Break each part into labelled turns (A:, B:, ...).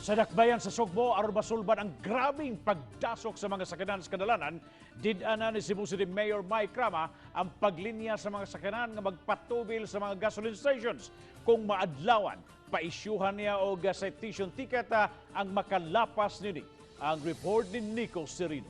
A: Sa dakbayan sa Sugbo, aron masulbad ang grabing pagdasok sa mga sakyanan sa kadalanan, did-an na ni Cebu City Mayor Mike Rama ang paglinya sa mga sakyanan nga magpatubil sa mga gasoline stations. Kung maadlawan, paisyuhan niya og citation ticket ang makalapas nini. Ang report ni Nico Serino.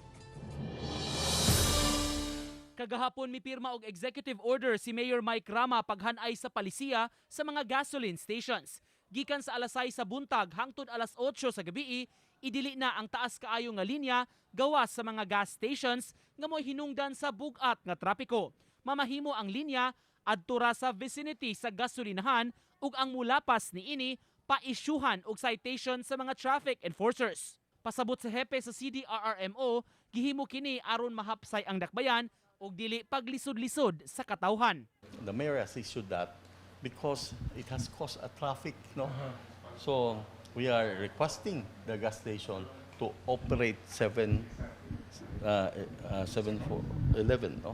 B: Kagahapon, mipirma og executive order si Mayor Mike Rama paghanay sa palisiya sa mga gasoline stations. Gikan sa alas 6 sa buntag hangtod alas 8 sa gabi, idili na ang taas kaayo nga linya gawas sa mga gas stations nga mo'y hinungdan sa bugat nga trapiko. Mamahimo ang linya adto ra sa vicinity sa gasolinahan ug ang mulapas niini, paisyuhan og citation sa mga traffic enforcers. Pasabot sa hepe sa CDRRMO, gihimo kini aron mahapsay ang dakbayan ug dili paglisod-lisod sa katawhan.
C: The mayor has issued that because it has caused a traffic, no? So we are requesting the gas station to operate 7, 7, 4, 11, no?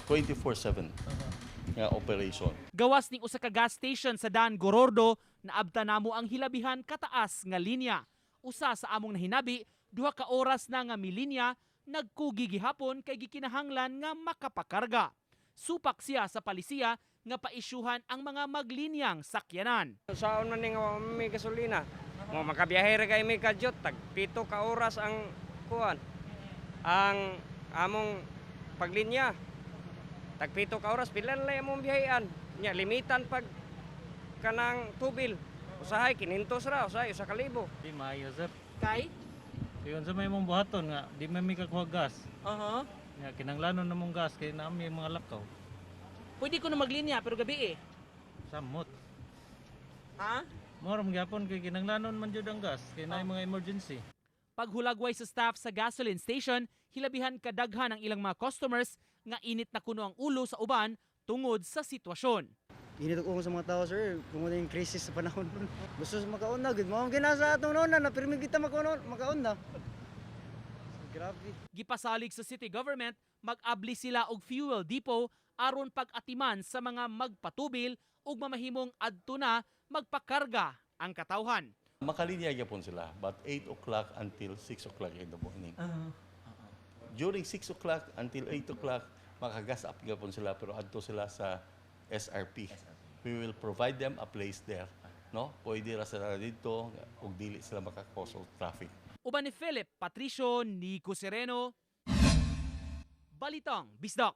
C: 24/7 nga operation.
B: Gawas ning usa ka gas station sa Dan Gorordo, naabta namo ang hilabihan kataas nga linya. Usa sa among nahinabi, 2 ka oras na nga milinya, nagkugi gihapon kay gikinahanglan nga makapakarga. Supak siya sa palisiya nga paisyuhan ang mga maglinyang sakyanan.
D: Saon man ni nga wa may gasolina. Mo makabiyahe ra kay mi kadyot, tag 7 ka oras ang kuan. Ang among paglinya. Tag 7 ka oras, pila na lang among biyahean. Nya limitan pag kanang tubil. Usahay 500 ra, usahay 1,000.
E: Di maayo, sir.
B: Kay?
E: Kay unsa may mong buhaton nga di man mi kakuha gas. Nga kinanglanon na mong gas kay naa mi mga lakaw.
B: Pwede ko na maglinya pero gabi eh.
E: Samot.
B: Ha?
E: Mao ra man gyapon kay kinanglanon man jud ang gas kay naay mga emergency.
B: Paghulagway sa staff sa gasoline station, hilabihan kadaghan ang ilang mga customers nga init na kuno ang ulo sa uban tungod sa sitwasyon.
F: Init ako sa mga tao, sir. Kung ano yung crisis sa panahon. Gusto sa makauna, gud mao gina sa atong una na pirmi kita makauna, makauna. Grabe.
B: Gipasalig sa city government mag-abli sila og fuel depot aron pag-atiman sa mga magpatubil ug mamahimong adto na magpakarga ang katawhan.
C: Makalinya gyapon sila, but 8 o'clock until 6 o'clock in the morning. During 6 o'clock until 8 o'clock, makagas up gyapon sila pero adto sila sa SRP. We will provide them a place there. No? Pwede ra sila dito ug dili sila maka-cause of traffic.
B: Uban ni Philip Patricio, Nico Sereno, Balitang Bisdak.